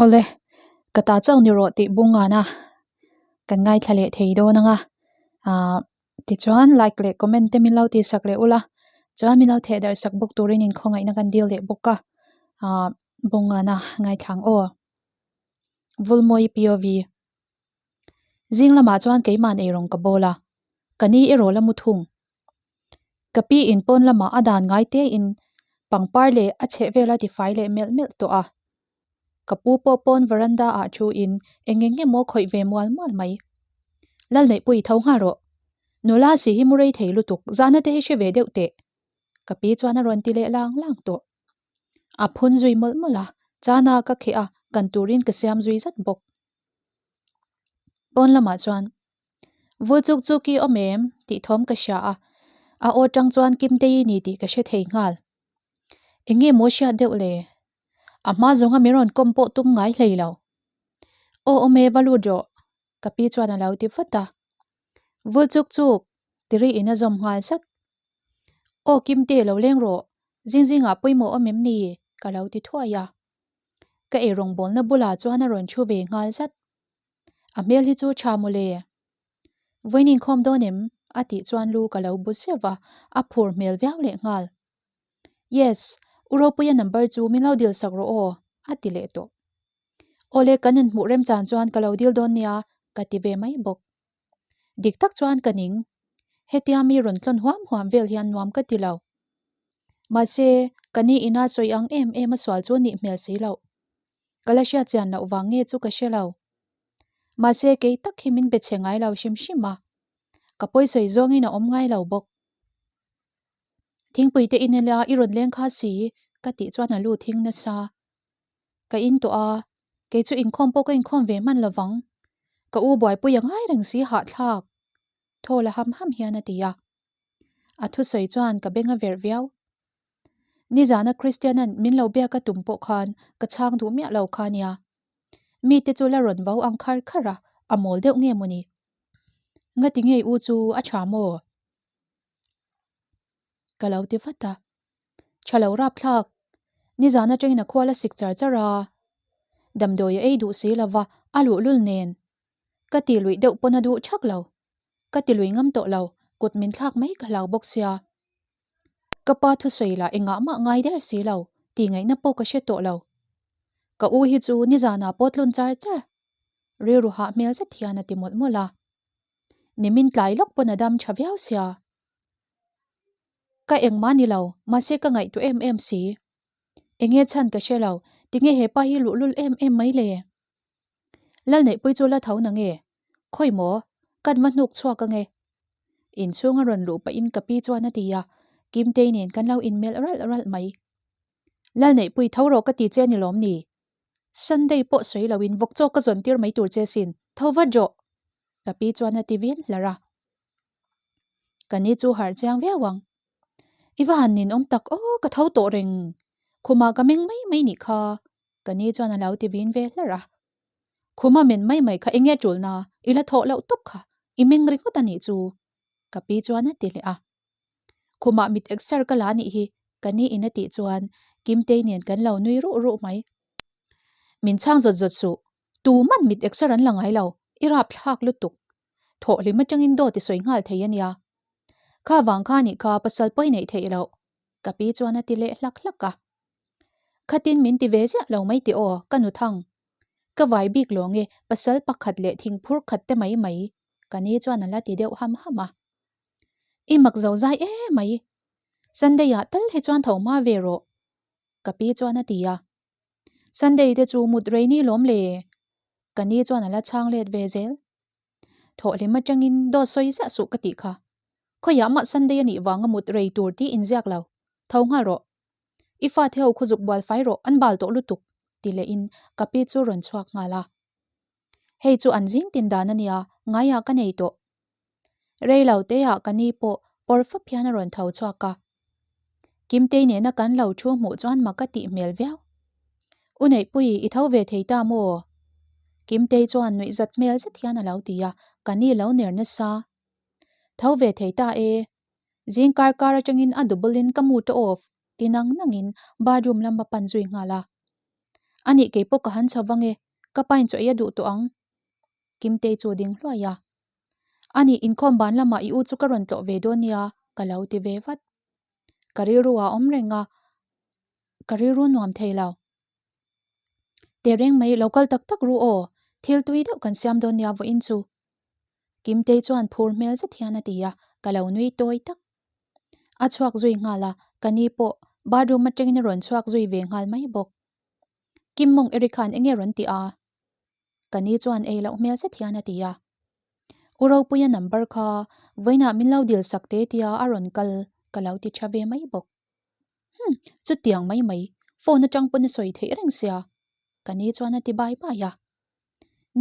Awle, ka ta chauh ni rawh tih bung ngana kan ngaithla leh thei dawn anga ah tichuan like leh comment te min lo tih sak leh ula chuan min lo theh darh sak bawk turin inkhawngaihna kan dil leh bawk a ah bung ngana ngaithla ang aw. Vulmawi POV Zing lamah chuan keimahn eirawng ka bawl a, ka ni erawh la mu thung. Ka pi in pawn lamah a dan ngai te in pangpar leh a chheh vel a tifai leh melh melh tawh a. Ka pu pawh pawn veranda ah thu in eng eng emaw khawih ve mual mual mai. Lalneihpui tho nghal rawh. Nula si hi mu rei thei lutuk, zahna te hi hre ve deuh teh. Ka pi chuan a rawn ti leh lang lang tawh. A phun zui mawlh mawlh a, chana ka kheh a, kan turin ka siam zui zat bawk. Pawn lamah chuan, Vul chuk chuk i awm em? tih thawm ka hria a, a aw tang chuan Kimtei i ni tih ka hre thei nghal. Eng nge maw hriat deuh le? A hma zawnga min rawn kawm pawh tum ngai hlei lo. Aw awm e, va lut rawh, ka pi chuan a lo ti vat a. Vul chuk chuk, ti ri in a zawm nghal zat. Aw Kimte lo leng rawh, zing zingah pawimawh awm em ni? ka lo ti thuai a. Ka eirawngbawlna bulah chuan a rawn thu ve nghal zat. A hmel hi chu tha mawle. Vawiin inkhawm dawn em? a tih chuan lu ka lo bu zeuh va, a phur hmel viau leh nghal. Yes, U Ropuia number chu min lo dil sak rawh aw, a ti leh tawh. Awle kan inhmuh remchan chuan ka lo dil dawn nia, ka ti ve mai bawk. Dik tak chuan ka ning. Hetia mi rawn tlawn huam huam vel hian nuam ka ti lo. Mahse, ka ni ina sawi ang em em a sual chu nih hmel si loh. Ka la hriat chian loh vang nge chu ka hre lo. Mahse, kei tak hi min be chhe ngai lo hrim hrim a. Ka pawi sawi zawngin a awm ngai lo bawk. Thingpui te in ila i rawn leng kha si, ka tih chuan a lu thing nasa. Ka in tawh a, kei chu inkhawm pawh ka inkhawm ve hman lo vang. Ka u buaipui a ngai reng si hahthlak. Thaw la ham ham hian a ti a. A thusawi chuan ka beng a verh viau. Nizana Christian-a'n min lo biak a tum pawh khan ka chhang duh miah lo kha nia. Mite chu la rawn vau ang khar khar a, a mawl deuh nge mawni? Ngati ngei u chu a tha maw? Ka lo ti vat a. Tha lo rapthlak. Nizan atangin a khual a sik char char a. Damdawi a ei duh si lova a luhlul nen. Ka ti luih deuh pawn a duh thak lo. Ka ti lui ngam tawh lo, kut min thlak mai ka hlau bawk sia. Ka pa thusawi lah engah mah ngai der si lo, tih ngaihna pawh ka hre tawh lo. Ka u hi chu nizanah pawh tlun char char. Rilru hah hmel zet hian a ti mawlh mawlh a. Nimin tlai lawk pawn a dam tha viau sia. Ka engmah ni lo, mahse ka ngaihtuah em em si. Enge chhan ka hre lo, tinge hepa hi luhlul em em mai le? Lalneihpui chu la tho na nge? Khawi maw? Kan va hnuk chhuak ange. Inchhung a rawn luh pahin ka pi chuan a ti a, Kimtei nen kan lo inmelh ralh ralh mai. Lalneihpui tho rawh ka ti che ni lawm ni? Sunday pawh sawi loin vawk chaw ka zawn tir mai tur che sin, tho vat rawh! Ka pi chuan a ti vin hlar a. Ka ni chu harh chiang viau ang. I va han ninawm tak aw, ka tho tawh reng. Khumah ka meng mai mai nih kha, ka ni chuan a lo ti vin ve hlar a. Khuma men mai mai kha enge tulna, i la thawh loh tawp kha, i meng ringawt a nih chu, ka pi chuan a ti leh a. Khumah mit exer ka la nih hi, ka ni in a tih chuan Kimtei nen kan lo nui ruh ruh mai. Min chhang zawt zawt suh, tuman mit exer an la ngai lo, i rapthlak lutuk. Thawhhlim atangin dawt i sawi nghal thei a nia. Kha vang kha nih kha pasal pawi neih theih loh, ka pi chuan a ti leh hlak hlak a. Khatin min ti ve ziah lo mai tih aw, ka nu thang. Ka vai bik lawng e, pasal pakhat leh thingphur khat te mai mai, ka ni chuan a la ti deuh ham ham a. I mak zo zai e mai. Sunday ah tal hi chuan tho hma ve rawh, ka pi chuan a ti a. Sunday te chu mut rei ni lawm le, ka ni chuan a la chhang let ve zel. Thawhhlim atangin dawt sawi ziah suh ka tih kha. Khawiah mah Sunday a nih vanga mut rei tur tih inziak lo. Tho nghal rawh. I fate ho khu zuk bual fai rawh, an bal tawh lutuk, ti lehin ka pi chu rawn chhuak nghal a. Hei chu an zing tin dan a nia, ngaiah ka nei tawh. Rei lo teah ka ni pawh pawr fap hian a rawn tho chhuak a. Kimtei nena kan lo thu hmuh chuan mak a tih hmel viau. U Neihpui, i tho ve thei ta maw? Kimtei chuan nuihzat hmel zet hian a lo ti a, ka ni lo ner nasa. Tho ve thei ta e. Zing kar kar atangin a double in ka mood a off ti nang nangin bathroom lam a pan zui nghal a. Anih kei pawh ka han chho vang e, ka pain chaw ei a duh tawh ang. Kimtei chu ding hluai a. Anih inkhawm ban lamah i u chu ka rawn tlawh ve dawn nia, ka lo ti ve vat. Ka rilru a awm reng a, ka rilru nuam thei lo. Tehreng mai lo kal tak tak ru aw, thil tui deuh kan siam dawn nia vawiin chu. Kimtei chuan phur hmel zet hian a ti a, ka lo nui tawi tak. A chhuak zui nghal a, ka ni pawh bathroom atangin a rawn chhuak zui ve nghal mai bawk. Kim mawng Eric khan enge rawn ti a? Ka ni chuan ei loh hmel zet hian a ti a. U Ropuia number kha vawiinah min lo dil sak te tia a rawn kal ka lo ti tha ve mai bawk. Humm, chutiang mai mai, phone atang pawn a sawi theih reng sia, ka ni chuan a ti bai bai a.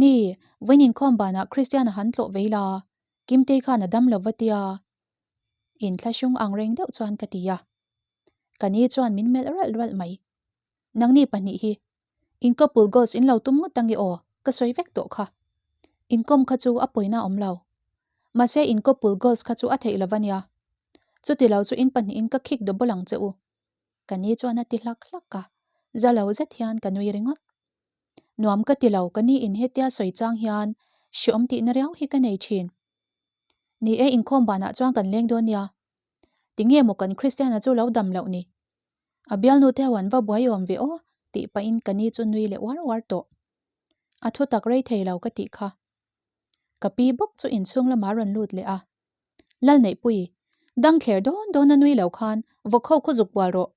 Ni, vawiin inkhawm banah Christian a han tlawh vei la, Kimtei khan a dam lo va tia. Inthlahrung ang reng deuh chuan ka ti a. Ka ni chuan min melh ralh ralh mai. Nangni pahnih hi, in couple goals in lo tum ngawt ange aw, ka sawi vek tawh kha. Inkawm kha chu a pawina awm lo. Mahse in couple goals kha chu a theih lo va nia. Chuti lo chu in pahnihin ka khik double ang che u. Ka ni chuan a ti hlak hlak a, za lo zet hian ka nui ringawt. Nuam ka ti lo, ka ni in hetia sawi chang hian hreawm tihna riau hi ka nei thin. Ni e, inkhawm banah chuan kan leng dawn nia. Tinge maw kan Christiana chu lo dam loh ni? A bialnu te ho an va buai awm ve aw tih pahin ka ni chu nui leh uar uar tawh. A thu tak rei thei lo ka tih kha. Ka pi bawk chu inchhung lamah a rawn lut leh a. Lalneihpui, dang thler dawn dawn a nui lo khan vawk ho khu zuk bual rawh,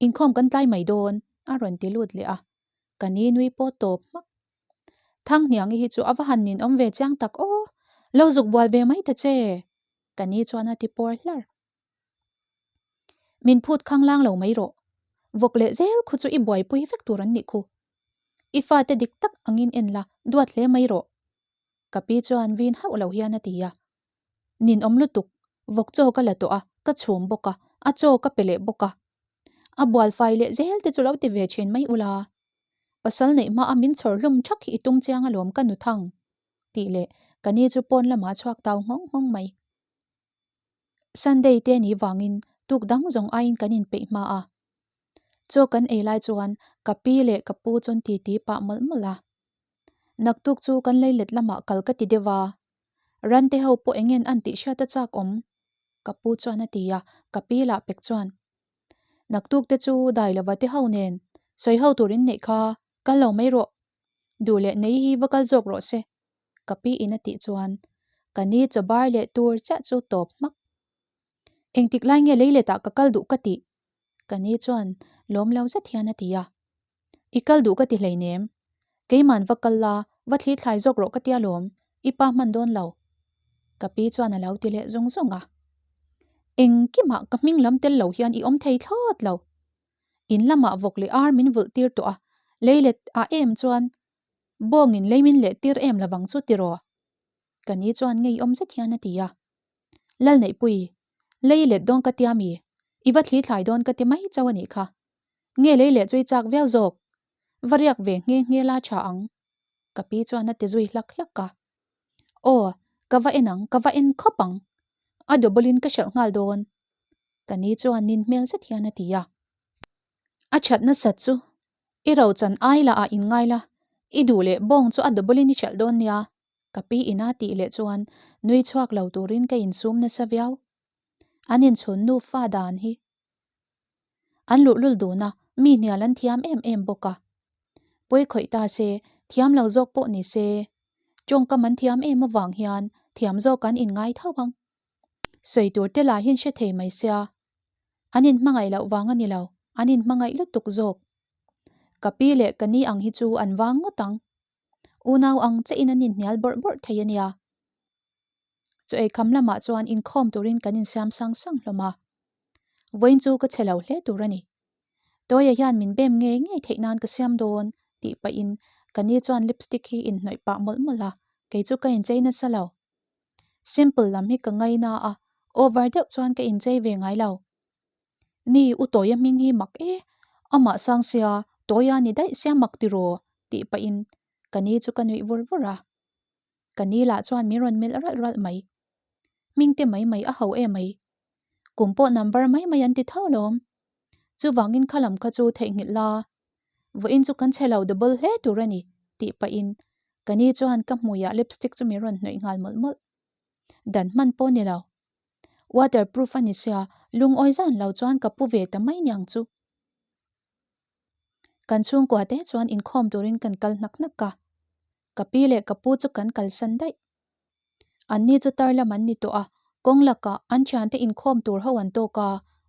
inkhawm kan tlai mai dawn a rawn ti lut leh a. Ka ni nui pawh tawp hmak. Thanghniangi hi chu a va han ninawm ve chiang tak aw, lo zuk bual ve mai ta che ka ni chuan a ti pawr hlar. Min phut khanglang lo mai rawh. Vawk leh zel khu chu i buaipui vek tur an nih khu. I fate dik tak angin en la, duat hle mai rawh. Ka pi chuan vin hauh lo hian a ti a. Ninawm lutuk, vawk chaw ka la tawh a, ka chhum bawk a, a chaw ka pe leh bawk a. A bual fai leh zel te chu lo ti ve thin mai ula. Pasal neih hma a min chhawr hlum thak hi i tum chiang alawm ka nu thang. Tih leh ka ni chu pawn lamah a chhuak tau nghawng nghawng mai. Sunday te ni vangin tuk dang zawng aiin kan inpeih hma a. Chaw kan ei lai chuan ka pi leh ka pu chuan titi pah mawlh mawlh a. Naktuk chu kan lei let lamah kal ka ti deuh a. Ran te ho pawh eng en an tih hriat a chak awm? Ka pu chuan a ti a, ka pi lah pek chuan. Naktuk te chu dai lova te ho nen sawi ho tur in neih kha kal lo mai rawh. Duh leh nei hi va kal zawk rawh se. Ka pi in a tih chuan ka ni chaw bar leh tur chiah chu tawp hmak. Engtik lai nge lei letah ka kal duh ka tih? Ka ni chuan lawm lo zet hian a ti a. I kal duh ka ti hleinem. Keiman va kal la, va thli thlai zawk rawh ka tia lawm, i pa hman dawn lo. Ka pi chuan a lo ti leh zung zung a. Engkimah ka hming lam tel lo hian i awm thei thlawt lo. In lamah vawk leh ar min vulh tir tawh a, lei let ah em chuan Bawngin lei min leh tir em lovang chu tiraw? Ka ni chuan ngeiawm zet hian a ti a. Lalneihpui, lei let dawn ka tia mi? I va thli thlai dawn ka ti mai chauh a nih kha. Nge lei leh chu i chak viau zawk? Va riak ve nghe nghe la tha ang. Ka pi chuan a ti zui hlak hlak a. Aw, ka va en ang, ka va en khawp ang. A double in ka hrelh nghal dawn. Ka ni chuan nin hmel zet hian a ti a. A that nasat chu I rochan ai lah ah in ngai la, i duh leh bawng chu a double in i hrelh dawn nia, ka pi ina tih leh chuan nui chhuak lo turin ka insum nasa viau. An inchhun nufa dan hi an luhlul dun a, mi hnial an thiam em em bawk a. Pawi khawih ta se, thiam lo zawk pawh ni se, tawngkam an thiam em avang hian thiam zawk an inngai tho ang. Sawi tur te lahin hre thei mai sia, An inhmangaih loh vang a ni lo, an inhmangaih lutuk zawk. Ka pi leh ka ni ang hi chu an vang ngawt ang. Unau ang che in an inhnial bawrh bawrh thei a nia. Chaw eikham lamah chuan inkhawm turin kan insiam sang sang hlawm a. Vawiin chu ka che lo hle tur a ni. Tawia hian min bem ngei ngei theih nan ka siam dawn tih pahin ka ni chuan lipstick hi inhnawih pah mawlh mawlh a, kei chu ka inchei nasa lo. Simple lam hi ka ngaina a, over deuh chuan ka inchei ve ngai lo. Ni, u Tawia hming hi mak e, amah sang sia, Tawia ni daih sia mak tiraw? tih pahin ka ni chu ka nuih vur vur a. Ka ni lah chuan min rawn melh ralh ralh mai. Hming te mai mai a ho e mai. Kum pawh number mai mai an ti tho lawm. Chuvangin kha lam kha chu theihnghilh la. Vawiin chu kan chhe lo double hle tur a ni, tih pahin ka ni chuan ka hmuiah lipstick chu min rawn hnawih nghal mawlh mawlh. Dan hman pawh ni lo. Waterproof a ni sia, lungawi zan lo chuan ka pu ve ta mai niang chu. Kan chhungkua te chuan inkhawm turin kan kal hnak hnak a, ka pi leh ka pu chu kan kalsan daih. Anni chu tar lam an ni tawh a, kawng lakah an thiante inkhawm tur ho an tawk a,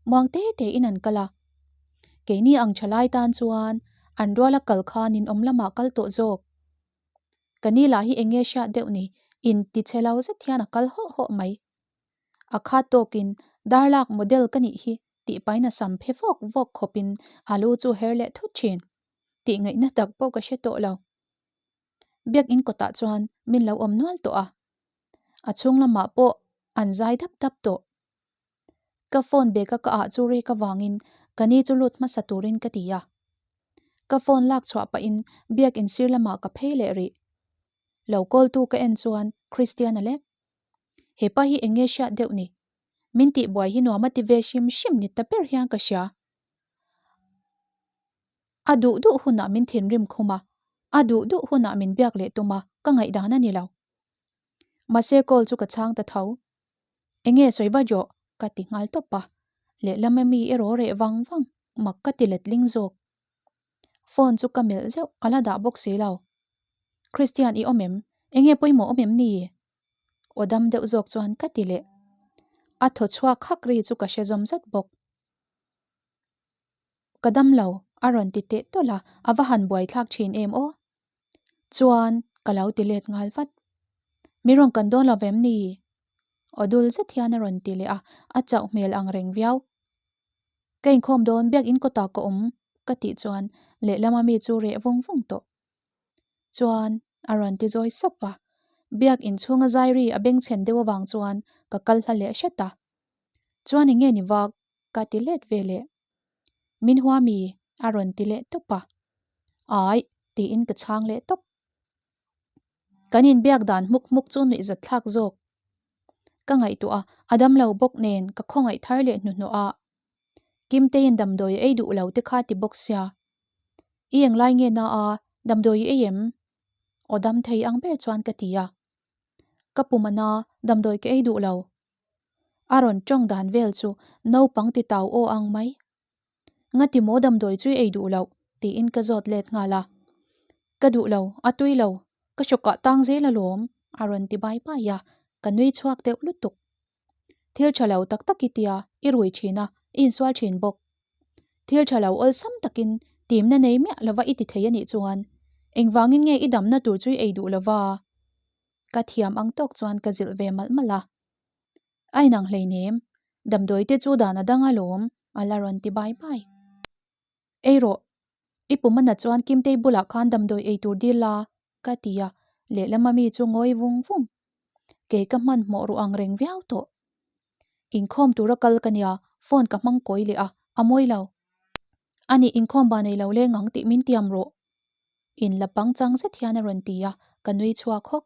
muang te tein an kal a. Keini ang tha lai tan chuan an ruala kal kha ninawm lamah kal tawh zawk. Ka ni lah hi eng nge hriat deuh ni, inti chhe lo zet hian a kal hawh hawh mai. A khat tawkin darlak model ka nih hi tih pain a sam phe vawk vawk khawpin a lu chu her leh thut thin. Tih ngaihna tak pawh ka hre tawh lo. Biakin kawtah chuan min lo awm nual tawh a, a chhung lamah pawh an zai dap dap tawh. Ka phone bag a ka ah chu rik avangin ka ni chu lut hmasa turin ka ti a. Ka phone lak chhuah pahin biakin sir lamah ka phei leh rih. Lo call tu ka en chuan Christian a lek. Hepa hi eng nge hriat deuh ni? Min tihbuai hi nuam a ti ve hrim hrim ni ta ber hian ka hria. A duh duh hunah min thinrim khum a, a duh duh hunah min biak leh tum a, ka ngaihdan a ni lo. Mahse call chu ka chhang ta tho. Enge sawi va rawh ka ti nghal tawp a, lehlam ami erawh reh vang vang mak ka ti letling zawk. Phone chu ka melh zeuh a la dah bawk si lo. Christian i awm em? Enge pawimawh awm em ni? Aw dam deuh zawk chuan ka ti leh. A thaw chhuak hak ri chu ka hre zawm zat bawk. Ka dam lo, a rawn ti teh tawlh a, a va han buaithlak thin em aw. Chuan ka lo ti let nghal vat. Mi rawn kan dawn lo vem ni? Aw dul zet hian a rawn ti leh a, a chauh hmel ang reng viau. Ka inkhawm dawn biakin kawtah ka awm ka tih chuan lehlama mi chu reh vung vung tawh. Chuan a rawn ti zawi sap a, biak inchhunga zai ri a bengchhen deuh avang chuan ka kal hla leh hret a. Chuan eng nge ni vak? Ka ti let ve leh. Min hua mi? A rawn ti leh tawp a. Aih, tiin ka chhang leh tawp. Kan inbiak dan hmuk hmuk chu nuihzat thlak zawk. Ka ngaihtuah a, a dam lo bawk nen ka khawngaih thar leh hnuhnawh a. Kimteiin damdawi a ei duh lo te kha ti bawk sia. I englai nge na a, damdawi i ei em? Aw dam thei ang ber chuan ka ti a. Ka pum a na, damdawi ka ei duh lo. A rawn tawng dan vel chu naupang ti tau aw ang mai. Ngati maw damdawi chu i ei duh loh? tiin ka zawt let nghal a. Ka duh lo, a tui lo, ka hrawkah tang zel alawm, a rawn ti bai bai a, ka nui chhuak deuh lutuk. Thil tha lo tak tak i tia, i rui thin a, i insual thin bawk. Thil tha lo awlsam takin timna nei miah lova i ti thei a nih chuan engvangin nge i damna tur chu i ei duh lova? Ka thiam ang tawk chuan ka zilh ve malh malh a. A inang hleinem, damdawi te chu dan a dang alawm, a la rawn ti bai bai. Ei rawh, i pum a nat chuan Kimtei bulah khan damdawi ei tur dil la, ka ti a, lehlam ami chu ngawi vung vung. Kei ka hmanhmawh ruh ang reng viau tawh. Inkhawm tura kal ka nia, phone ka hmang kawi leh a, a mawi lo. Ani inkhawm ba nei lo leng ang tih min tiam rawh. In la pang chang zet hian a rawn ti a, ka nui chhuak hawk.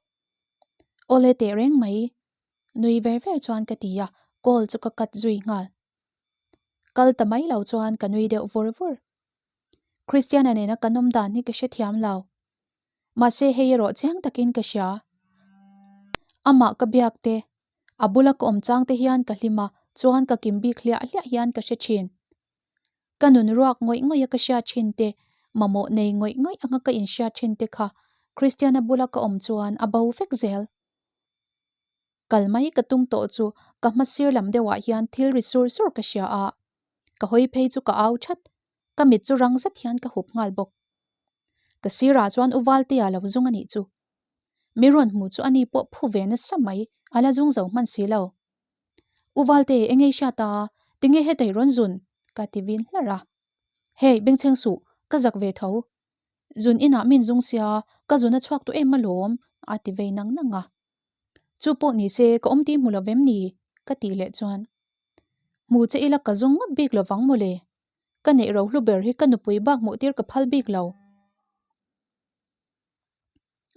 Awle teh reng mai, nui ver ver chuan ka ti a, call chu ka cut zui nghal. Kal ta mai lo chuan ka nui deuh vur vur. Christiana nena kan awm dan hi ka hrethiam lo. Mahse hei erawh chiang takin ka hria. Amah ka biak te, a bula ka awm chang te hian ka hlim a, chuan ka kim bik hliah hliah hian ka hre thin. Ka nun ruak ngawih ngawih a ka hriat thin te, mamawh nei ngawih ngawih anga ka inhriat thin te kha Christiana bula ka awm chuan a bo vek zel. Kal mai ka tum tawh chu ka hma sir lam deuhah hian thil ri sur sur ka hria a, ka hawi phei chu ka au that, ka mit chu rang zet hian ka hup nghal bawk. Ka sirah chuan U Valtea lo zung a nih chu. Mi rawn hmuh chu ani pawh phu ve nasa mai, a la zung zo hman si lo. U Valte, eng ei hriat a, tinge hetei rawn zun? ka ti vin hlar a. Hey, bengchheng suh, ka zak ve tho. Zun inah min zung sia, ka zun a chhuak tawh em alawm, a ti vei nang nang a. Chu pawh ni se, ka awm tih hmu lo vem ni? ka tih leh chuan. Hmu che ila ka zung ngawt bik lovang mawle. Ka neih ro hlu ber hi ka nupui bak hmuh tir ka phal bik lo.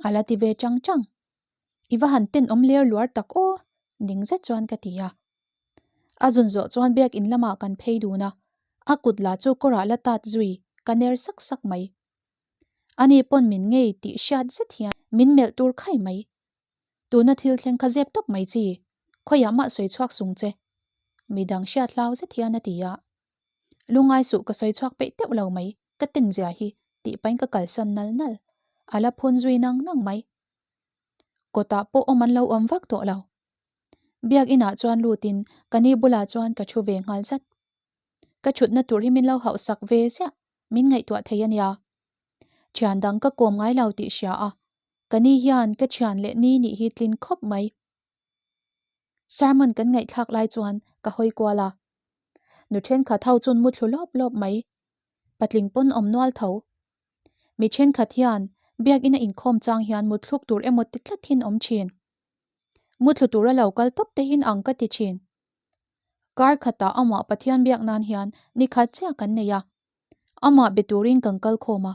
A la ti ve chang chang. I va han tenawm ler luar tak aw, ning zet chuan ka ti a. A zun zawh chuan biakin lamah kan phei dun a, a kut lah chu kawrah la tat zui, ka ner sak sak mai. Ani pawn min ngei tih hriat zet hian min melh tur khai mai. Tuna thil thleng kha zep tawp mai chi, khawiah mah sawi chhuak sung che. Midang hriat hlau zet hian a ti a. Lungai suh ka sawi chhuak peih teuh lo mai, ka ten zia hi tih pahin ka kalsan nal nal. A la phun zui nang nang mai. Kawtah pawh awm an lo awm vak tawh lo. Biak inah chuan lutin ka ni bulah chuan ka thu ve nghal zat. Ka thutna tur hi min lo hauhsak ve ziah, min ngaihtuah thei a nia. Thian dang ka kawm ngai lo tih hria a, ka ni hian ka thian leh ni nih hi tlin khawp mai. Sermon kan ngaihthlak lai chuan ka hawi kual a. Nu thenkhat ho chun mu thlu lawp lawp mai. Patling pawn awm nual tho. Mi thenkhat hian biakina inkhawm chang hian mutthluk tur emaw ti tlat hin awm thin. Muthlu tura lo kal tawp te hin ang ka ti thin. Kar khatah amah Pathian biak nan hian ni khat chiah kan nei a. Amah be turin kan kal khawm a.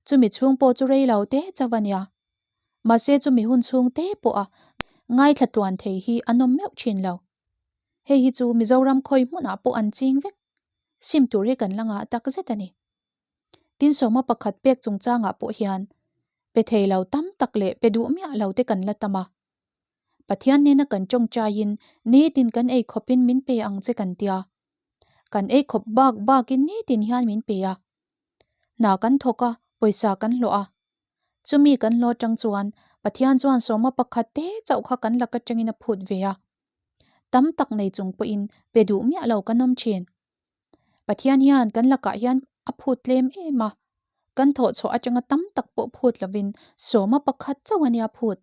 Chumi chhung pawh chu rei lo te chauh a nia. Mahse chumi hun chhung te pawha ngaithla tluan thei hi an awm meuh thin lo. Hei hi chu Mizoram khawi hmunah pawh an ching vek. Sim tur hi kan la ngah tak zet a ni. Tin sawma pakhat pek chungchangah pawh hian pe thei lo tam tak leh pe duh miah lo te kan la tam a. Pathian nena kan tawngtaiin nitin kan ei khawpin min pe ang che kan tia. Kan ei khawp bak bakin nitin hian min pe a. Hna kan thawk a, pawisa kan hlawh a. Chumi kan hlawh atang chuan Pathian chuan sawma pakhat te chauh kha kan lak atangin a phut ve a. Tam tak nei chung pawhin pe duh miah lo kan awm thin. Pathian hian kan lakah hian a phut tlem em a, kan thawhchhuah atanga tam tak pawh phut lovin sawma pakhat chauh a nia phut.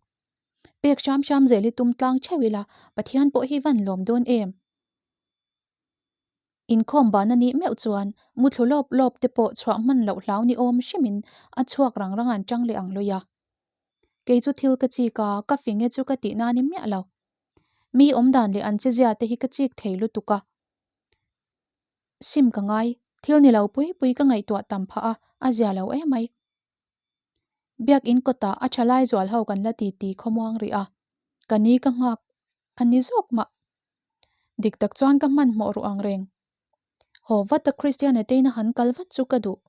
Pek hram hram zel hi tum tlang theuh ila Pathian pawh hi van lawm dawn em? Inkhawm ban a nih meuh chuan muthlu lawp lawp te pawh chhuah hman loh hlau ni awm hrimin a chhuak rang rang an tang leh ang lawih a. Kei chu thil ka chik a, ka fing e chu ka tih na ni miah lo. Mi awmdan leh an chezia te hi ka chik thei lutuk a. Sim ka ngai, thil ni lo pui pui ka ngaihtuah tam phah a, a zia lo emai. Biakin kawtah a tha lai zual ho kan la ti ti khawmuang rih a, ka ni ka nghak a ni zawk mah. Dik tak chuan ka hmanhmawh ruh ang reng. Haw vat a Christiana teina han kal vat chu ka duh.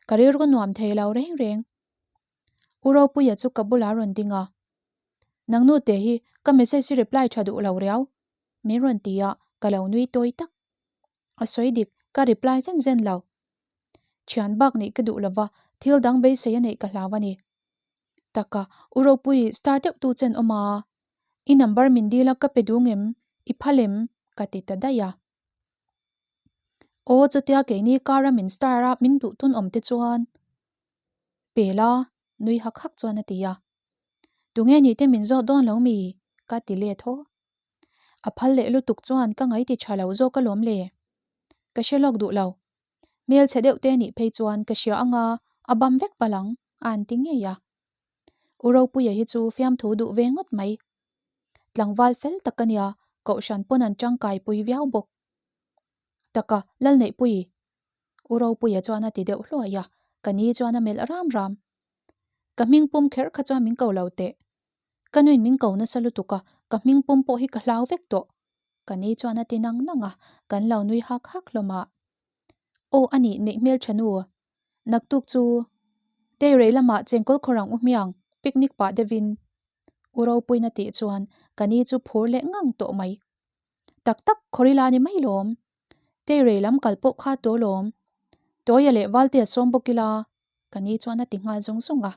Ka rilru nuam thei lo reng reng. U Ropuia chu ka bulah rawn ding a. Nang nu te hi ka message hi reply tha duh lo riau. Min rawn ti a, ka lo nui tawi tak. A sawi dik, ka reply zen zen lo. Thian bak nih ka duh lova, thil dang beisei a neih ka hlau a ni. Taka, U Ropui, star deuh tu chen awm a. I number min dil a ka pe dung em? I phal em? Ka ti ta daih a. Aw, chutia keini car a min star a min duh tun awm te chuan. Pe la, nui hak hak chuan a ti a. Tunge ni te min zawt dawn lo mi? Ka ti let haw. A phal leh lutuk chuan ka ngaiti tha lo zawk alawm le. Ka hre lawk duh lo. Hmelchhe deuh te nih phei chuan ka hria anga a bam vek palh ang a an ti ngei a. U Ropuia hi chu fiamthu duh ve ngawt mai. Tlangval fel tak a nia, Kohhran pawn an tangkai pui viau bawk. Taka, Lalneihpui! U Ropuia chuan a ti deuh hluai a, ka ni chuan a melh ram ram. Ka hming pum kher kha chuan min ko lo teh. Ka nuin min ko nasa lutuk a, ka hming pum pawh hi ka hlau vek tawh. Ka ni chuan a ti nang nang a, kan lo nui hak hak hlawm a. Aw a nih neih hmel tha nu. Naktuk chu Teirei lamah chengkawl khawr ang u hmiang, picnic pah deuhin. U Ropuina tih chuan ka ni chu phur leh ngang tawh mai. Tak tak khawr ila ni mai lawm. Teirei lam kal pawh kha tawh lawm. Tawia leh Valtea sawm bawk ila, ka ni chuan a ti nghal zung zung a.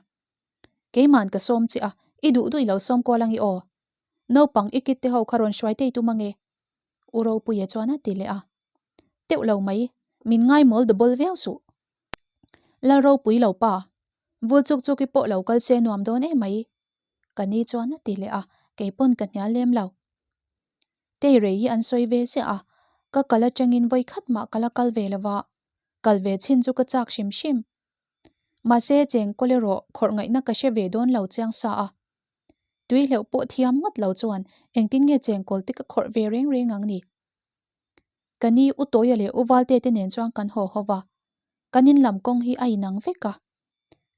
Keima'n ka sawm che a, i duh duh i lo sawm kual ang i aw. Naupang i kit te ho kha rawn hruai tei tum ange. U Ropuia chuan a ti leh a. Teuh lo mai, min ngaimawl double viau suh. Lal Ropui lo pa, vul chuk chuk i pawh lo kal se nuam dawn em mai. Ka ni chuan a ti leh a, kei pawn ka hnial lem lo. Teirei hi an sawi ve ziah a, ka kal atangin vawi khat mah ka la kal ve lo va, kal ve chin chu ka chak hrim hrim. Mahse, chengkawl erawh khawrh ngaihna ka hre ve dawn lo chiang sa a. Tui hleuh pawh thiam ngawt lo chuan engtin nge chengkawl te ka khawrh ve reng reng ang ni? Ka ni U Tawia leh U Valte te nen chuan kan haw ho va, kan in lam kawng hi a inang vek a.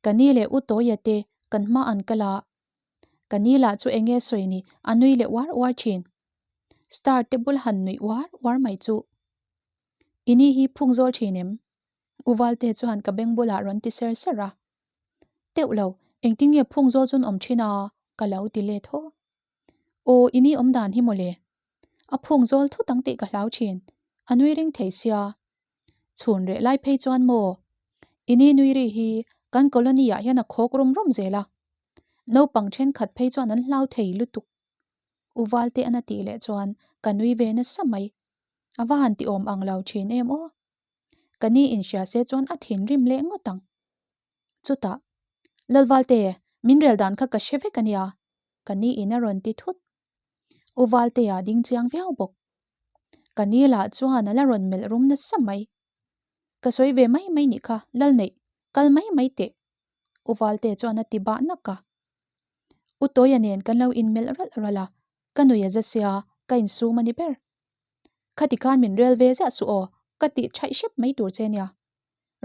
Ka ni leh U Tawia te kan hma an kal a, ka ni lah chu enge sawi ni a nui leh uar uar thin. Star te bul han nuih uar uar mai chu. I ni hi phung zawl thin em? U Valte chuan ka beng bulah rawn ti ser ser a. Teuh lo, engtin nge phung zawl chuan awm thin a? ka lo ti let haw. Aw, i ni awm dan hi mawle. A phung zawl thut ang tih ka hlau thin, a nui ring thei sia. Chhun reh lai phei chuan maw? I ni nui ri hi kan colony ah hian a khawk rum rum zel a. Naupang thenkhat phei chuan an hlau thei lutuk. U Valte an a tih leh chuan ka nui ve nasa mai. A va han ti awm ang lo thin em aw. Ka ni inhria se chuan a thinrim leh ngawt ang. Chutah, Lalvalte, min rel dan kha ka hre vek a nia, ka ni in a rawn ti thut. U Valtea ding chiang viau bawk. Ka ni lah chuan a la rawn melh rum nasa mai. Ka sawi ve mai mai nih kha, Lalneih, kal mai mai teh, U Valte chuan a ti bah nak a. U Tawia nen kan lo inmelh ralh ralh a, ka nui a za sia, ka insum a ni ber. Khati khan min rel ve ziah suh aw, ka tih thaih hrep mai tur che nia.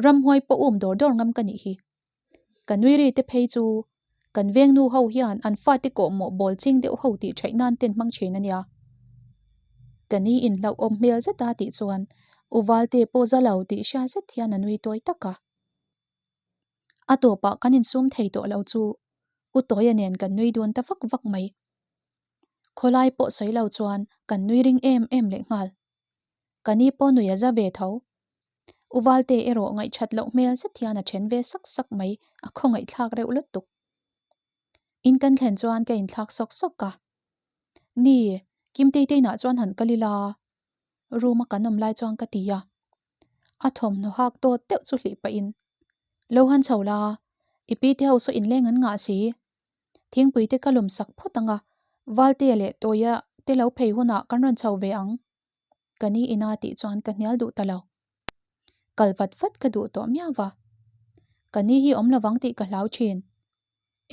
Ramhuai pawh um dawr dawr ngam ka nih hi. Ka nui ri te phei chu kan veng nu ho hian an fate kawhmawh bawl ching deuh ho tih thaih nan ten hmang thin a nia. Ka ni in hlauhawm hmel zet a tih chuan U Valte pawh za lo tih hria zet hian a nui tawi tak a. A tawpah kan insum thei tawh lo chu U Tawia nen kan nui dun ta vak vak mai. Khawlai pawh sawi lo chuan kan nui ring em em leh nghal. Ka ni pawh nui a za ve tho. U Valte erawh ngaihthat loh hmel zet hian a then ve sak sak mai, a khawngaihthlak reuh lutuk. In kan thlen chuan ka inthlak sawk sawk a. Ni, Kimtei te inah chuan han kal ila, room a kan awm lai chuan ka ti a. A thawmhnaw hak tawt deuh chu hlih pahin, Lo han chho la, i pi te ho saw inleng an ngah si. Thingpui te ka lum sak phawt ang a, Valtea leh Tawia te lo phei hunah kan rawn chho ve ang. Ka ni ina tih chuan ka hnial duh ta lo. Kal vat vat ka duh tawh miau va. Ka ni hi awm lovang tih ka hlau thin.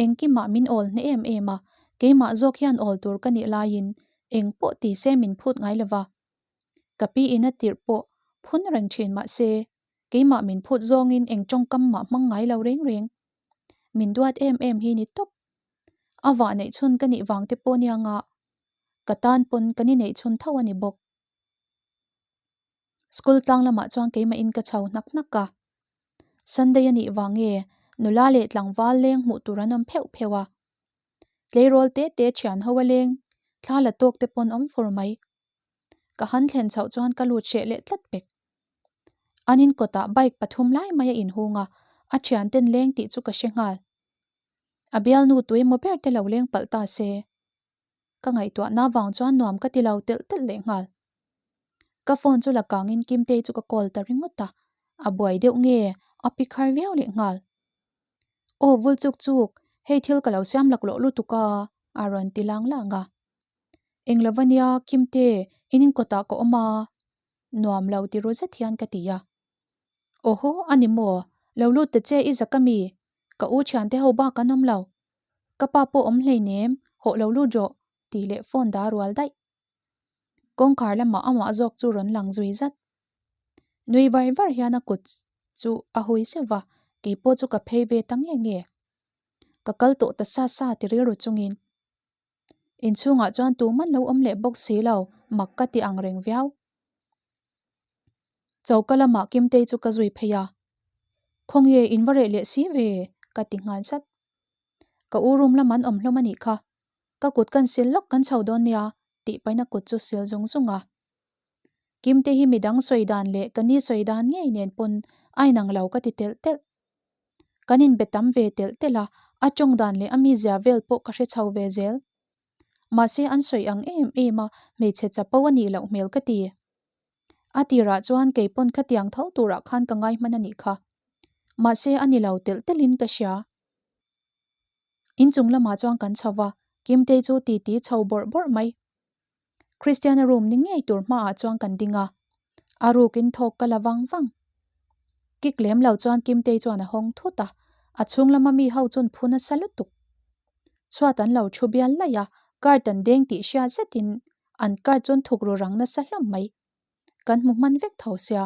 Engkimah min awl hne em em a, keimah zawk hian awl tur ka nih laiin eng pawh ti se min phut ngai lova. Ka pi ina tirh pawh phun reng thin mah se, keimah min phut zawngin eng tawngkam mah hmang ngai lo reng reng. Min duat em em hi ni tawp. A vah neih chhun ka nih vang te pawh nia ngah. Ka tan pawn kan i neih chhun tho a ni bawk. School tlang lamah chuan keimah in ka chho hnak hnak a. Sunday a nih vang nge nula leh tlangval leng hmuh tur an awm pheuh pheuh a. Tleirawl te te thian ho a leng, thla la tawk te pawn awm fur mai. Ka han thlen chhoh chuan ka lut hreh leh tlat pek. An in kawtah bike pathum lai mai a inhung a, a thian ten leng tih chu ka hre nghal. A bialnu tuemaw ber te lo leng palh ta se. Ka ngaihtuahna vang chuan nuam ka ti lo telh telh leh nghal. Ka phone chu la kangin Kimtei chu ka call ta ringawt a, a buai deuh nge a pi khar viau leh nghal. Aw vul chuk chuk, hei thil ka lo siam laklawh lutuk a, a rawn ti lang lang a. Eng lo va nia Kimte, in inkawtah ka awm a, nuam lo ti ru zet hian ka ti a. Awhaw, a ni maw? Lo lut ta che i zak a mi? Ka u thiante ho bak an awm lo. Ka pa pawh awm hleinem, hawh lo lut rawh, tih leh phone dah rual daih. Kawngkhar lamah amah zawk chu rawn lang zui zat. Nui var var hian a kut chu a hui zeuh va, kei pawh chu ka phei ve ta nge nge. Ka kal tawh ta sa sa ti rilru chungin. Inchhungah chuan tuman lo awm leh bawk si lo, mak ka ti ang reng viau. Choka lamah Kimtei chu ka zui phei a, Khawnge in va reh leh si ve? ka ti nghal zat. Ka u room lam an awm hlawm a nih kha, ka kut kan sil lawk kan chho dawn nia tih pahin a kut chu sil zung zung a. Kimtei hi midang sawi dan leh ka ni sawi dan ngei nen pawn a inang lo ka ti telh telh. Kan inbe tam ve telh telh a, a tawng dan leh a mizia vel pawh ka hre chho ve zel. Mahse an sawi ang em em a, hmeichhe chapo a nih loh hmel ka ti. A tirah chuan kei pawn khatiang tho turah khan ka ngai hman a nih kha. Mahse a ni lo telh telhin ka hria. Inchung lamah chuan kan chho va, Kimtei chu titi chho bawrh bawrh mai. Christiana room ni ngei tur hmaah chuan kan ding a, a rukin thawk ka la vang vang. Kik lem lo chuan Kimtei chuan a hawng thut a, a chhung lama mi ho chuan phu nasa lutuk. Chhuat an lo thu bial laih a, card an deng tih hriat zetin an card chuan thuk ru rang nasa hlawm mai. Kan hmu hman vek tho sia.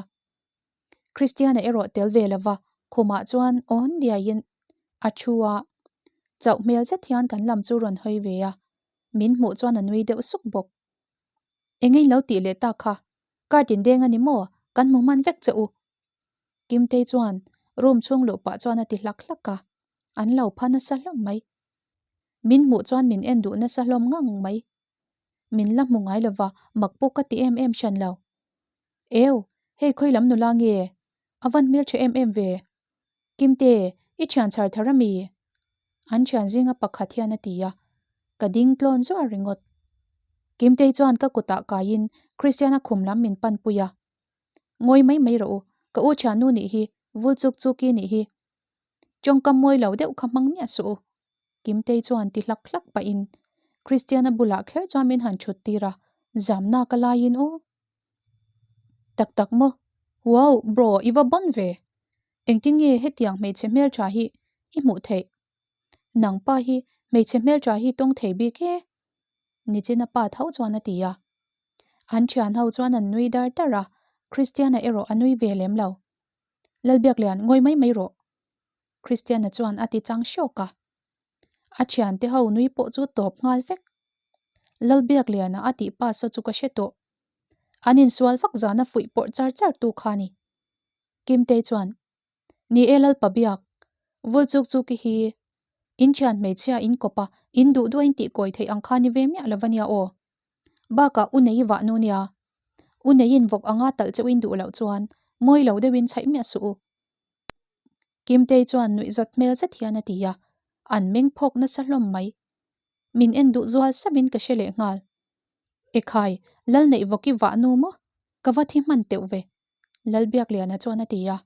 Christiana erawh tel ve lova, khumah chuan awn diaiin a thu a, chauh hmel zet hian kan lam chu rawn hawi ve a, min hmuh chuan a nui deuh suk bawk. Eng in lo tih leh tak kha, card in deng a ni maw, kan hmu hman vek che u. Kimtei chuan room chhung luh pah chuan a ti hlak hlak a. An lo pha nasa hlawm mai. Min hmuh chuan min en duh nasa hlawm ngang mai. Min la hmu ngai lova, mak pawh ka ti em em hran lo. Eu, hei khawi lam nula nge? A van hmeltha em em ve. Kimte, i thian chhar thar ami? An thian zinga pakhat hian a ti a, ka ding tlawn zuar ringawt. Kimtei chuan ka kutah kaiin Christiana khum lam min panpui a. Ngawi mai mai rawh u, ka u thiannu nih hi, vul chuk chuki nih hi. Tawngkam mawi lo deuh kha hmang miah suh u. Kimtei chuan ti hlak hlak pahin Christiana bulah kher chuan min han thut tir a, zamna ka laiin u. Tak tak maw? Wow, bro, i va bawn ve! Engtin nge hetiang hmeichhe hmeltha hi i hmuh theih? Nang pa hi hmeichhe hmeltha hi tawng thei bik e? Nichina pa tho chuan a ti a. An thian ho chuan an nui dar dar a, Christiana erawh a nui ve lem lo. Lalbiaklian, ngawi mai mai rawh! Christiana chuan a ti chang hrawk a. A thiante ho nui pawh chu tawp nghal vek. Lalbiakliana a tih pa saw chu ka hre tawh. An insual vak zana fuih pawrh char char tu kha ni. Kimtei chuan, Ni e Lalpa biak, vul chuk chuk i hi in thian hmeichhia in kawp a, in duh duh a in tih kawi theih ang kha ni ve miah lo va nia aw. Bakah u nei i vah nu nia. U neiin vawk anga talh cheuh in duh loh chuan mawi lo deuhin chhaih miah suh u. Kimtei chuan nuihzat hmel zet hian a ti a, an meng phawk nasa hlawm mai. Min en duh zual savin ka hre leh nghal. Ekhai, Lal neih vawk i vah nu maw? Ka va thi hman teuh ve, Lalbiakliana chuan a ti a.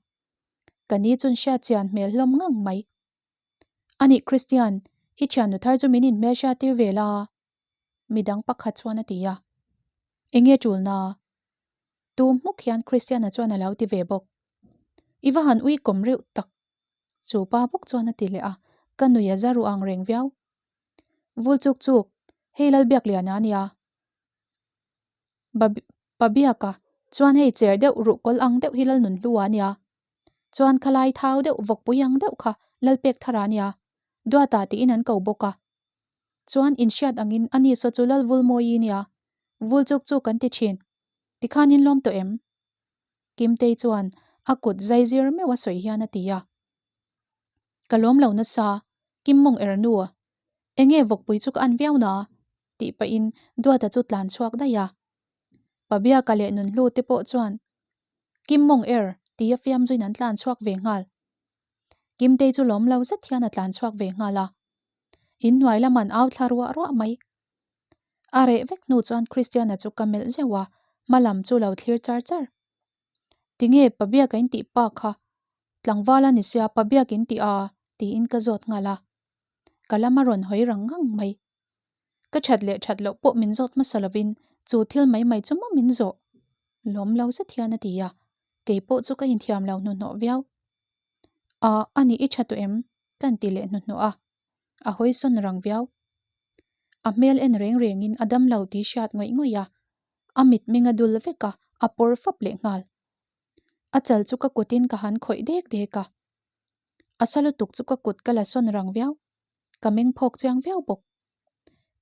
Ka ni chun hriat chian hmel hlawm ngang mai. Anih Christian, i thiannu thar chu min inhmelhriat tir ve la? Midang pakhat chuan a ti a. Enge tulna? Tu hmuk hian Christiana chuan a lo ti ve bawk. I va han ui kawm reuh tak. Chu pa bawk chuan a ti leh a, ka nui a za ruh ang reng viau. Vul chuk chuk, hei Lalbiakliana a nia. Ba pa biaka chuan hei cher deuh ruh kawl ang deuh hi Lalnunhlua a nia. Chuan khalai thau deuh vawkpui ang deuh kha Lalpekthara a nia. Duata tiin an ko bawk a. Chuan inhriat angin a ni saw chu Lal Vulmawi nia, vul chuk chuk kan ti thin. Tikhan in lawm tawh em? Kimtei chuan a kut zai zir meuh a sawi hian a ti a. Ka lawm lo nasa, Kim mawng er nu. Enge vawkpui chu ka an viau na? tih pahin Duata chu tlan chhuak daih a. Pabiaka leh Nunhlu te pawh chuan Kim mawng er tia fiam zuiin an tlan chhuak ve nghal. Kimtei chu lawm lo zet hian a tlan chhuak ve nghal a. In hnuai lam an au thla ruah ruah mai. A reh vek hnu chuan Christiana chu ka melh zeuh a, hma lam chu lo thlir char char. Tinge Pabiak a intih pa kha tlangval a ni sia Pabiak in tih a? tiin ka zawt nghal a. Ka lam a rawn hawi rang ngang mai. Ka that leh that loh pawh min zawt hmasa lovin chu thil mai mai chu maw min zawh? Lawm lo zet hian a ti a, kei pawh chu ka inthiam lo hnuhnawh viau. A, a nih i tha tawh em? Ka inti leh hnuhnawh a, a hawi sawn rang viau. A hmel en reng rengin a dam lo tih hriat ngawih ngawih a, a mitmeng a dul vek a, a pawr fap leh nghal. A chal chu ka kutin ka han khawih dek dek a, a sa lutuk chu ka kut ka la sawn rang viau. Ka meng phawk chiang viau bawk.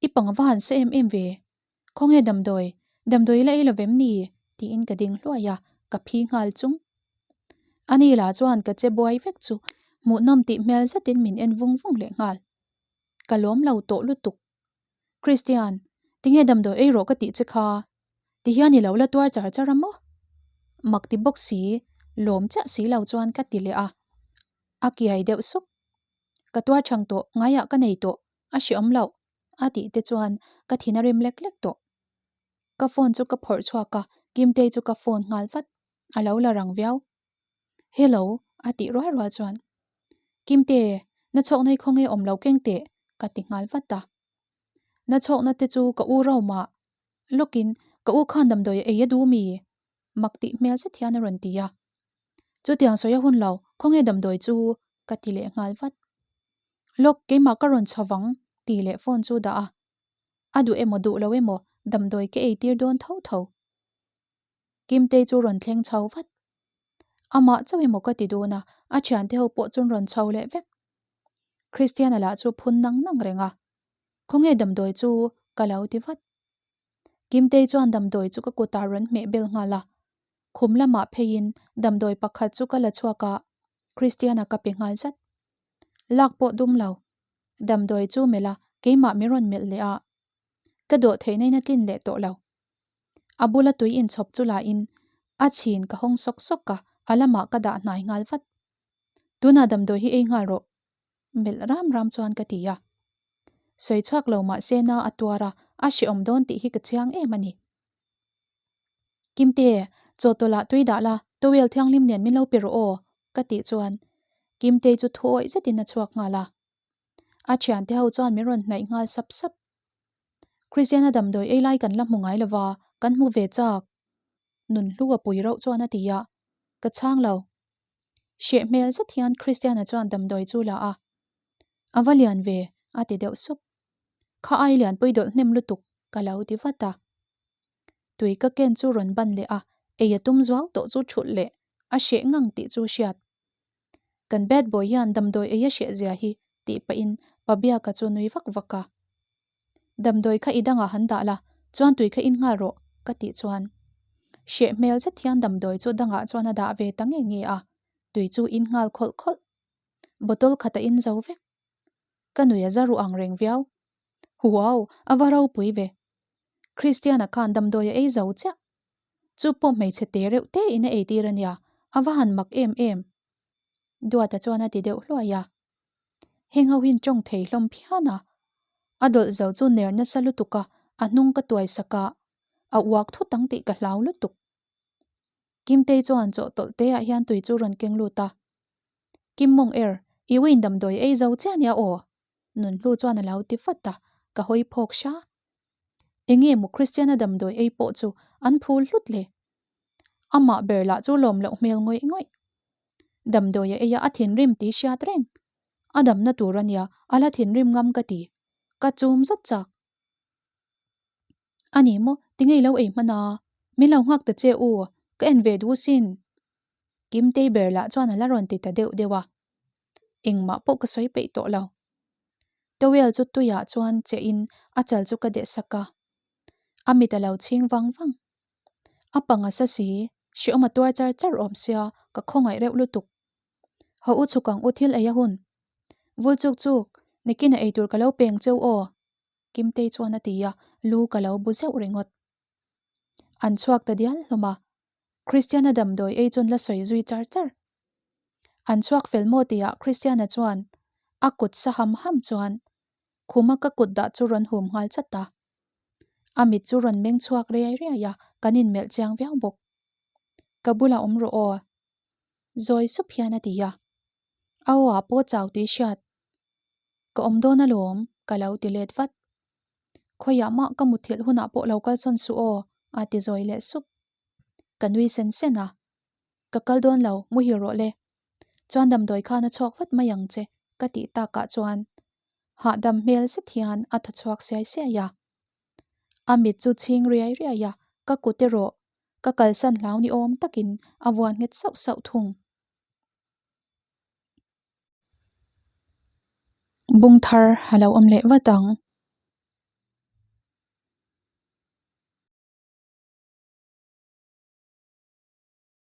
I pang va han sa em em ve? Khawnge damdawi? Damdawi la ei lo vem ni? tiin ka ding hluai a, ka phi nghal chung. Ani lah chuan ka che buai vek chu hmuhnawm tih hmel zetin min en vung vung leh nghal. Ka lawm lo tawh lutuk. Christian, tinge damdawi ei rawh ka tih che kha? Tihian i lo la tuar char char a maw? Mak ti bawk si, lawm chiah si lo chuan ka ti leh a. A kiai deuh sup. Ka tuar chhang tawh, ngaiah ka nei tawh, a hreawm loh. A tih te chuan ka thin a rim lek lek tawh. Ka phone chu ka phawrh chhuak a, Kimtei chu ka phone nghal vat. A lo la rang viau. Hello a tih rual rual chuan Kimte, na chhawkna hi khawnge awm lo keng teh ka ti nghal vat a. Na chhawkna te chu ka u Roma lawkin ka u khan damdawi a ei a duh mi? Mak tih hmel zet hian a rawn ti a. Chutiang sawi a hun lo, khawnge damdawi chu ka ti leh nghal vat. Lawk, keimah ka rawn chho vang tih leh phone chu dah a. A duh emaw duh lo emaw damdawi ka ei tir dawn tho tho. Kimtei chu rawn thleng chho vat. Amah chauh emaw ka ti dawn a, a thiante ho pawh chuan rawn chho leh vek. Christiana lah chu phun nang nang reng a. Khawnge damdawi chu ka lo ti vat. Kimtei chuan damdawi chu ka kutah rawn hmeh bel nghal a. Khum lamah pheiin damdawi pakhat chu ka la chhuak a, Christiana ka pe nghal zat. Lak pawh dum lo. Damdawi chu melh a, keimah min rawn melh leh a. Ka dawh theihna in a tlin leh tawh lo. A bula tui inchhawp chu la in a chhin ka hawng sawk sawk a, a lamah ka dah hnai nghal vat. Tunah damdawi hi ei nghal rawh. Melh ram ram chuan ka ti a. Sawi chhuak lo mah se na a tuar a, a hrehawm dawn tih hi ka chiang em a ni. Kimte, chawhtawlh ah tui dah la, towel thianghlim nen min lo pe rawh aw, ka tih chuan Kimtei chu thuawih zetin a chhuak nghal a. A thiante ho chuan min rawn hnaih nghal sap sap. Christiana damdawi ei lai kan la hmu ngai lova, kan hmu ve chak. Nun hlu a pui rauh chuan a ti a, ka chhang lo. Hreh hmel zet hian Christiana chuan damdawi chu la a, A va lian ve, a ti deuh sup. Kha ai lianpui dawlh hnem lutuk, ka lo ti vat a. Tui ka ken chu rawn ban leh a, ei a tum zuau tawh chu thulh leh a hreh ngang tih chu hriat. Kan bad boy hian damdawi ei a hreh zia hi tih pahin pa Biaka chu nui vak vak a. Damdawi kha i dangah han dah la, chuan tui kha in nghal rawh ka tih chuan hreh hmel zet hian damdawi chu dangah chuan a dah ve ta nge nge a, tui chu in nghal khawlh khawlh. Bottle khat a in zo vek. Ka nui a za ruh ang reng viau. Wow, a va ropui ve. Christiana khan damdawi a ei zo chiah. Chu pawh hmeichhe te reuh te in a eitir a nia, a va han mak em em. Duata chuan a ti deuh hluai a. Heng ho hin tawng thei hlawm phian a. A dawlh zo chu ner nasa lutuk a, a hnung ka tuai sak a, a uak thut ang tih ka hlau lutuk. Kimtei chuan chawhtawlh te ah hian tui chu rawn keng lut a. Kim mawng er, i uin damdawi ei zo chiah nia aw. Nunhlu chuan a lo ti vat a, ka hawi phawk hra. Enge maw Christiana damdawi ei pawh chu an phul hlut le? Amah ber lah chu lawm loh hmel ngawih ngawih. Damdawi a ei a, a thinrim tih hriat reng. A damna tur a nia, a la thinrim ngam ka ti. Ka chum zat chak. A ni maw, tinge i lo ei hman a? Min lo nghak ta che u, ka en ve duh sin. Kimtei ber lah chuan a la rawn ti ta deuh deuh a. Engmah pawh ka sawi peih tawh lo. Towel chu tuiah chuan che in a chal chu ka deh sak a. A mit a lo chhing vang vang. A pang a sa si, hreawm a tuar char char awm sia ka khawngaih reuh lutuk. Haw u chhuk ang u thil ei a hun. Vul chuk chuk, nikin a eitur ka lo peng cheu aw. Kimtei chuan a ti a, lu ka lo bu zeuh ringawt. An chhuak ta dial hlawm a, Christiana damdawi ei chuan la sawi zui char char. An chhuak fel maw tihah Christiana chuan a kut sa ham ham chuan khuma ka kut dah chu rawn hum nghal chat a. A mit chu rawn meng chhuak riai riai a, kan inmelh chiang viau bawk. Ka bulah awm rawh aw. Zawi sup hian a ti a. A aw ah pawh chau tih hriat. Ka awm dawn alawm, ka lo ti let vat. Khawiah mah ka muthilh hunah pawh lo kalsawn suh aw, a ti zawi leh sup. Ka nui sen sen a. Ka kal dawn lo, muhil rawh le. Chuan damdawi khan a chhuak vat mai ang che, ka tih takah chuan hahdam hmel zet hian a thaw chhuak siai siai a. A mit chu chhing riai riai a, ka kut erawh ka kalsan hlau ni awm takin a vuan nghet sauh sauh thung. Bung thar a lo awm leh vat ang.